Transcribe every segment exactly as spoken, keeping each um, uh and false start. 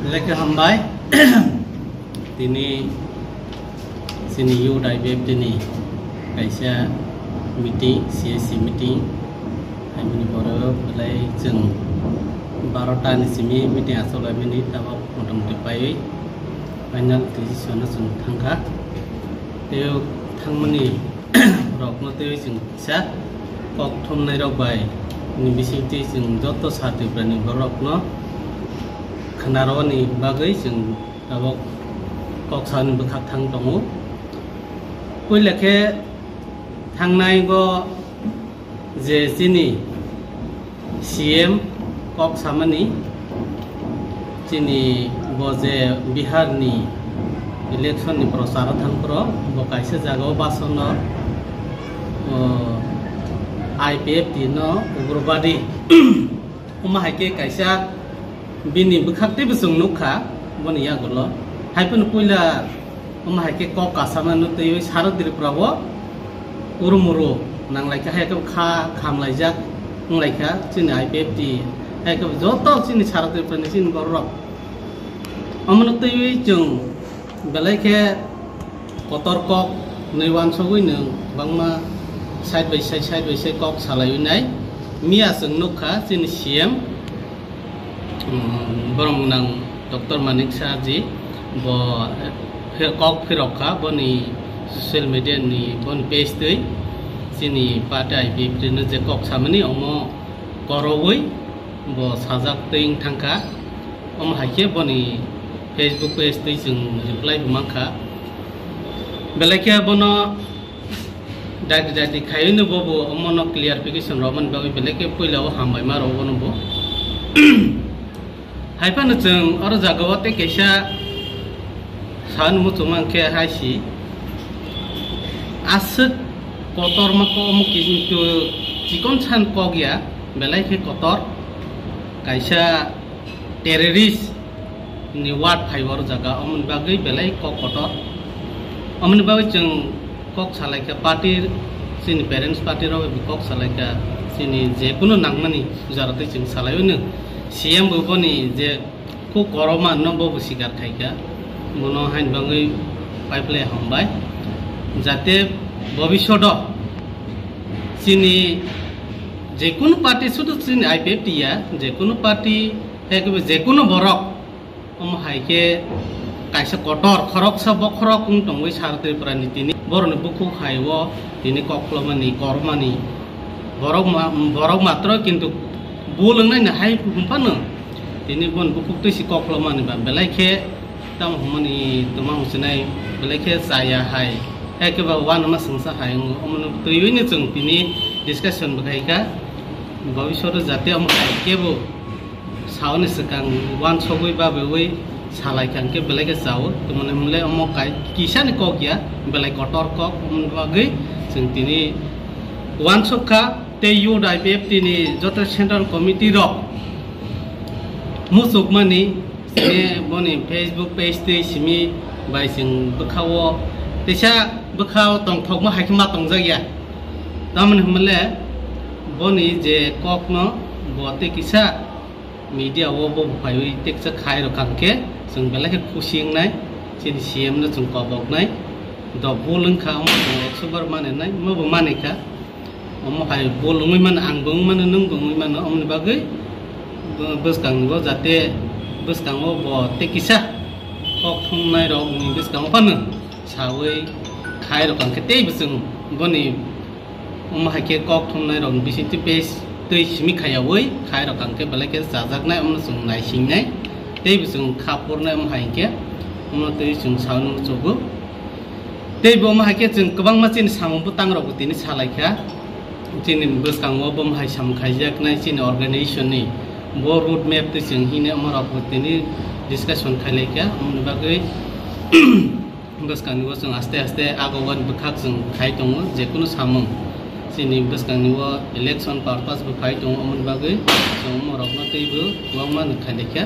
Belai khe hambai. Tini chini youth I P F T ni kaisa meeting, C S C meeting. Haimani borok belai chwng barota ni simi meeting achuk laimani, tabuk motamoti paiwi final decision o chwng thangkha. Tei o thangmani rokno tei chwng kisa kok thumnai rok bai ni bisingtwi chwng joto sa Tripura ni borok no khwnaroni bagwi chwng tabuk kok sani bwkhak thang tongo. Puila khe thangnai go je chini C M kok samani, chini bo je Bihar ni election ni prochar thang phro bo kaisa jaga o basono, o, I P F T no ugrobadi omo hai khe kaisa bini bwkhak tei bwswng nukha boni yagulo. Haiphano puila omo hai khe kok kasamano twiwi sara Tripura o urumuru nanglaikha, hai khe kha khamlaijak wnglaikha chini I P F T, hai khe joto chini sara Tripura ni chini borok rok. Omono twiwi chwng belai khe kotor kok nwi wansogwi nwng bangma side by side, side by side kok salaiwi nai. Miya chwng nukha chini C M, um, borok nang Doctor Manik Saha ji, bo phi-, kok phirok kha boni social media ni boni page twi chini party I P F T no je kok samani omo korowi bo sajak twi wng thangkha. Omo hai khe boni Facebook page twi chwng reply bo mankha. Belai khe bono daidi daidi khaiwi no bobo omono clarification rwmani bagwi belai khe puila o hambai ma rwo bono bo. Haiphano chwng oro jaga o tei kaisa san muchung mankhe hai si aswk kotorma kok omo kintu chikon san kok ya, belai khe kotor kaisa terrorist ni word phai oro jaga, omoni bagwi belai kok kotor. Omoni bagwi chwng kok salaikha party, chini parents party rok bai kok salaikha, chini je kunu nangmani puja rok tei chwng salaiwi no C M bo boni je kok koroma no bo bo sikar khaikha, bono haini bagwi paiple hambai, jate bobishodo chini je kunu party, sudu chini I P F T ya, je kunu party, hai khe je kunu borok, omo hai khe kaisa kotor khoroksa bokhorok wng tongwi sar Tripura ni tini borokni bukhuk hai o tini koklomani kormani borok ma-, borok matro kintu bul wngnai no hai hwnphano tini boni bukhuk twi si koklomani ba belai khe tamo hwnmani twma hwnsinai belai khe chaya hai hai khe ba uanama swngsa hai wngo omono twiwi no chwng tini discussion bwkhai kha bobishoto jate omo hai kebo. Saoni swkang uansugwi babeui salai kha hwnkhe belai khe chao, tongmani hwnle omo kai kisani kok ya, belai kotor kok, omoni bagwi chwng tini uansuk kha. Tei youth I P F T ni joto central committee rok muchukmani sini boni Facebook page tei simi bai chwng bwkhao teisa bwkhao tongthokma hai khe ma tongjak ya, tamoni hwnle boni je kokno bo tei kisa media o bo phaiwi teksa khai rok kang khe chwng belai khe khusi wngnai, chini C M no chwng koboknai. Do bul wngkha omo chwng ekso bar manenai, omo bo manwi kha. Omo hai bul wngwi mano, ang bo wngwi mano, nwng bo wngwi mano, omoni bagwi bw-, bwskang bo jate bwskango bo tei kisa kok thumnai rokni bwskango phano sawi khai rok kang khe tei bo chwng boni Omo hai khe kok thumnai rokni bisingtwi page twi simi khayaui khai rok ang khe belai khe chajaknai, omo chwng naisingnai tei bo chwng kha purnai. Omo hai khe omo twi chwng saui muchugo. Tei bo omo hai khe chwng kwbangma chini samung bwtang rok bo tini salai kha. Chini bwskango bo omo hai samung khaijaknai chini organization ni bo road map twi chwng hini omo rok bo tini discussion khailai kha. Omoni bagwi bwskangni o chwng aste aste agogani bwkhak chwng khai tongo, je kunu samung chini bwskangni o election purpose bo phai tongo, omoni bagwi chwng omorokno teibo kwbangma nw khailai kha.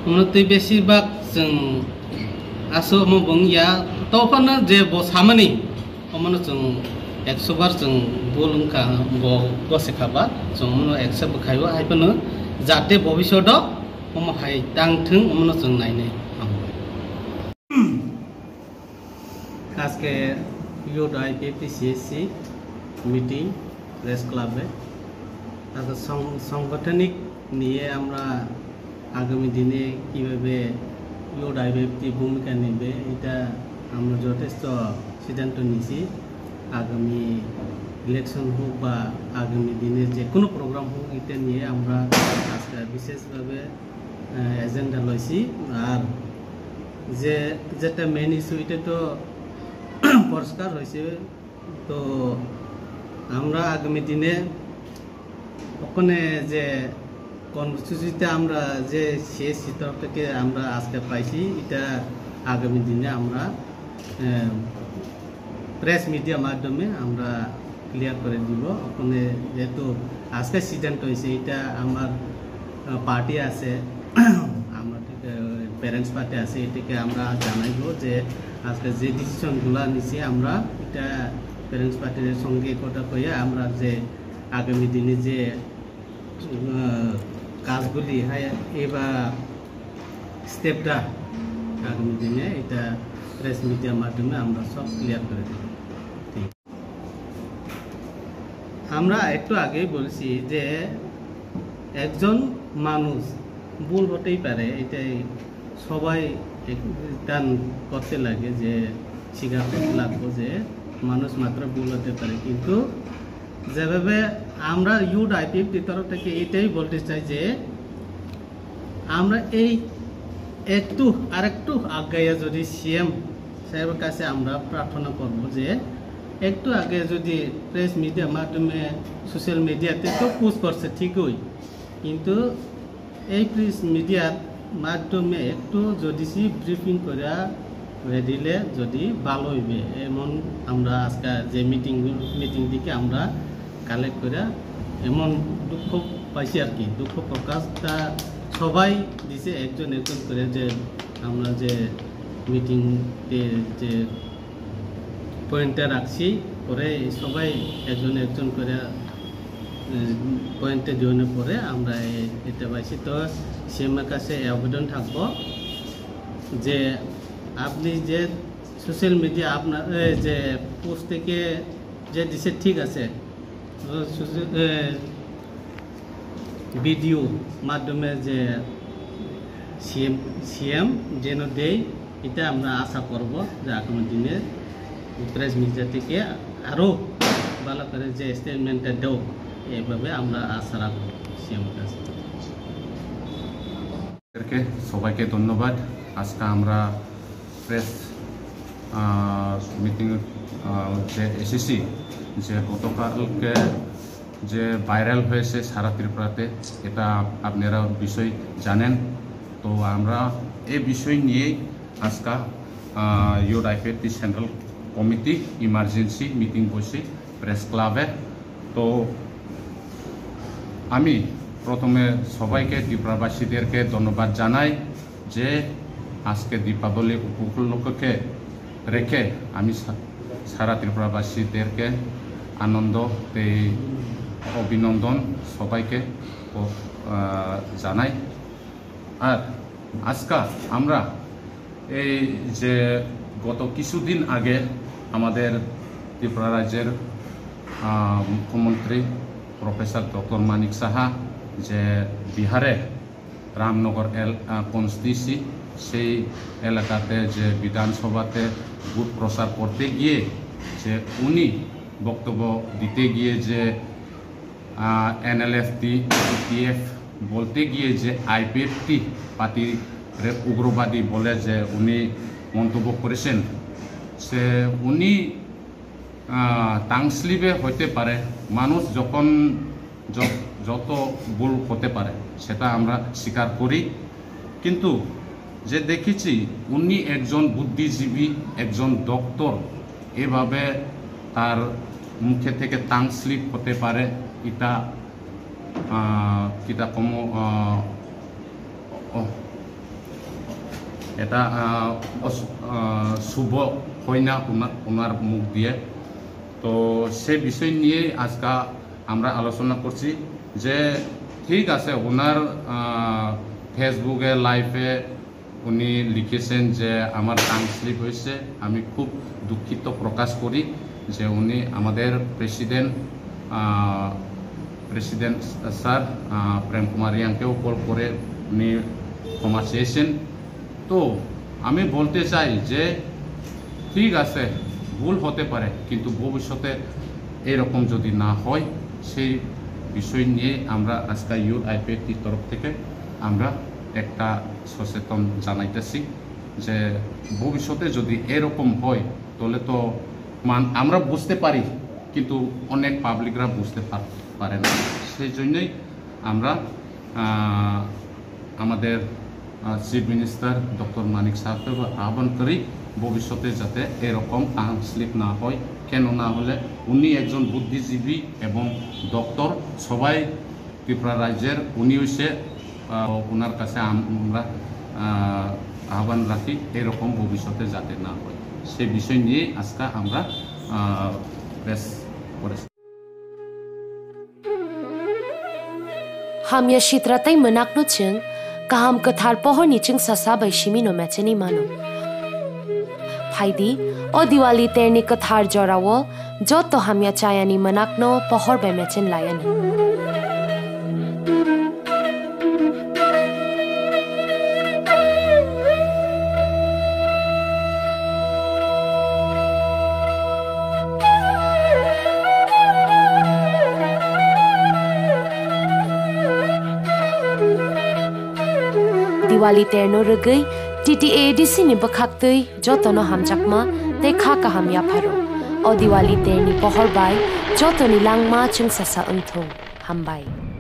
Omo twi besibak chwng aswk omo bo wngya, tophano je bo samani omono chwng ekso bar chwng bul wngkha, bo gose kha ba chwng omono accept bo khaio, hai phano jate bobishoto Omo hai tang thung, omono chwng nainai. Hambai. আজকে youth IPFT CSC meeting press ক্লাবে। আজকে সং-, সাংগঠনিক নিয়ে আমরা আগামী দিনে কিভাবে youth IPFT ভূমিকা নেবে, এটা আমরা যথেষ্ট সিদ্ধান্ত নিছি। আগামী ইলেকশন হোক বা আগামী দিনের যে কোনো প্রোগ্রাম হোক, এটা নিয়ে আমরা আজকে বিশেষভাবে, আহ, এজেন্ডা লইছি। আর যে, যেটা মেইন ইস্যু, এটা তো পরিষ্কার হয়েছে। তো আমরা আগামী দিনে ওখানে যে কর্মসূচিতে আমরা যে সিএসসি তরফ থেকে আমরা আজকে পাইছি, এটা আগামী দিনে আমরা, আহ, প্রেস মিডিয়া মাধ্যমে আমরা ক্লিয়ার করে দিব। ওখানে যেহেতু আজকে সিদ্ধান্ত হয়েছে, এটা আমার, আহ, পার্টি আছে, আমরা ঠিক, আহ, প্যারেন্টস পার্টি আছে, এটাকে আমরা জানাইবো যে আজকে যে ডিসিশনগুলো নিছি আমরা, এটা প্যারেন্টস পার্টির সঙ্গে কথা কইয়া আমরা যে আগামী দিনে যে, আহ, কাজগুলি হয়, এবার স্টেপটা আগামী দিনে এটা প্রেস মিডিয়ার মাধ্যমে আমরা সব ক্লিয়ার করে দেব। ঠিক। আমরা একটু আগেই বলছি যে একজন মানুষ ভুল হতেই পারে, এটাই সবাই এক-, দান করতে লাগে, যে স্বীকার করতে লাগবো যে মানুষ মাত্র ভুল হতে পারে। কিন্তু যেভাবে আমরা ইউথ আইপিএফটি তরফ থেকে এটাই বলতে চাই যে আমরা এই একটু, আরেকটু আগাইয়া যদি সিএম সাহেবের কাছে আমরা প্রার্থনা করব যে একটু আগে যদি প্রেস মিডিয়ার মাধ্যমে, সোশ্যাল মিডিয়াতে তো পোস্ট করছে ঠিকই, কিন্তু এই প্রেস মিডিয়ার মাধ্যমে একটু যদি সি ব্রিফিং করে দিলে যদি ভালো হইবে, এমন আমরা আজকে যে মিটিং, মিটিং থেকে আমরা কালেক্ট করে এমন দুঃখ পাইছি আর কি। দুঃখ প্রকাশটা সবাই দিছে একজন একজন করে, যে আমরা যে মিটিং যে পয়েন্টটা রাখছি, পরে সবাই একজন একজন করে, এ, পয়েন্টে জয়েনের পরে আমরা এ-, এটা পাইছি। তো সিএম এর কাছে আবেদন থাকবো যে আপনি যে সোশ্যাল মিডিয়া আপনার, এ, যে পোস্ট থেকে যে দিছে ঠিক আছে, তো সোশ্যাল, এ, ভিডিও মাধ্যমে যে সিএম, সিএম যেন দেই, এটা আমরা আশা করব যে আগামী দিনে প্রেস মিডিয়া থেকে আরও ভালো করে যে স্টেটমেন্টটা দেও, এইভাবে আমরা আশা রাখবো সিএম কাছে। এরকে সবাইকে ধন্যবাদ। আজকে আমরা প্রেস, আহ, মিটিং, আহ, যে এসেছি, যে গতকালকে যে ভাইরাল হয়েছে সারা ত্রিপুরাতে, এটা আপনারা বিষয় জানেন। তো আমরা এই বিষয় নিয়েই আজকে, আহ, youth IPFT central committee emergency meeting বসি প্রেস ক্লাবে। তো আমি প্রথমে সবাইকে, ত্রিপুরাবাসীদেরকে ধন্যবাদ জানাই যে আজকে দীপাবলি উপলক্ষে রেখে আমি সা-, সারা ত্রিপুরাবাসীদেরকে আনন্দ, এই অভিনন্দন সবাইকে ও, আহ, জানাই। আর আজকে আমরা এই যে গত কিছুদিন আগে আমাদের ত্রিপুরা রাজ্যের, আহ, মুখ্যমন্ত্রী প্রফেসর ডক্টর মানিক সাহা যে বিহারে রামনগর এল-, আহ, কনস্টিটুয়েন্সি, সেই এলাকাতে যে বিধানসভাতে ভোট প্রচার করতে গিয়ে যে উনি বক্তব্য দিতে গিয়ে যে, আহ, এনএলএফটি, ইউপিএফ বলতে গিয়ে যে আইপিএফটি পার্টিরে উগ্রবাদী বলে যে উনি মন্তব্য করেছেন, সে উনি, আহ, টাং স্লিপে হতে পারে, মানুষ যখন য-, যত ভুল হতে পারে সেটা আমরা স্বীকার করি, কিন্তু যে দেখেছি উনি একজন বুদ্ধিজীবী, একজন ডক্টর, এভাবে তার মুখে থেকে টাং স্লিপ হতে পারে, এটা, আহ, কিতা কমো, আহ, ও, এটা, আহ, অস-, আহ, শুভ হয় না ওনা-, ওনার মুখ দিয়ে। তো সে বিষয় নিয়ে আজকে আমরা আলোচনা করছি যে ঠিক আছে, ওনার, আহ, ফেসবুকে লাইভে উনি লিখেছেন যে আমার টাং স্লিপ হয়েছে। আমি খুব দুঃখিত প্রকাশ করি যে উনি আমাদের প্রেসিডেন্ট, আহ, প্রেসিডেন্ট স্যার, আহ, প্রেম কুমার রিয়াংকেও কল করে উনি ক্ষমা চেয়েছেন। তো আমি বলতে চাই যে ঠিক আছে, ভুল হতে পারে, কিন্তু ভবিষ্যতে এরকম যদি না হয়, সেই বিষয় নিয়ে আমরা আজকে ইউথ আইপিএফটির তরফ থেকে আমরা একটা সচেতন জানাইতেছি যে ভবিষ্যতে যদি এরকম হয়, তাহলে তো মান-, আমরা বুঝতে পারি, কিন্তু অনেক পাবলিকরা বুঝতে পার-, পারে না। সেই জন্যই আমরা, আহ, আমাদের, আহ, চিফ মিনিস্টার ডক্টর মানিক সাহেবকে আহ্বান করি, ভবিষ্যতে যাতে এরকম টাং স্লিপ না হয়। কেন না হলে উনি একজন বুদ্ধিজীবী এবং ডক্টর, সবাই ত্রিপুরা রাজ্যের, উনি হইছে, আহ, ওনার কাছে আম-, আমরা, আহ, আহ্বান রাখি এরকম ভবিষ্যতে যাতে না হয়, সে বিষয় নিয়ে আজকে আমরা, আহ, প্রেস করেছি। Hamya sitra tei mwnakno chwng kaham kwthar pohorni chwngsasa bai simi no mechenwi mano. Phaidi, o Diwali terni kwthar jorao joto hamya chayani mwnakno pohor bai mechen laiani. Diwali terno rwgwi T T A A D C ni bwkhaktwi jotono hamjakma tei kha kaham yapharo. O Diwali terni pohor bai jotoni langma chwngsasa wngthung. Hambai.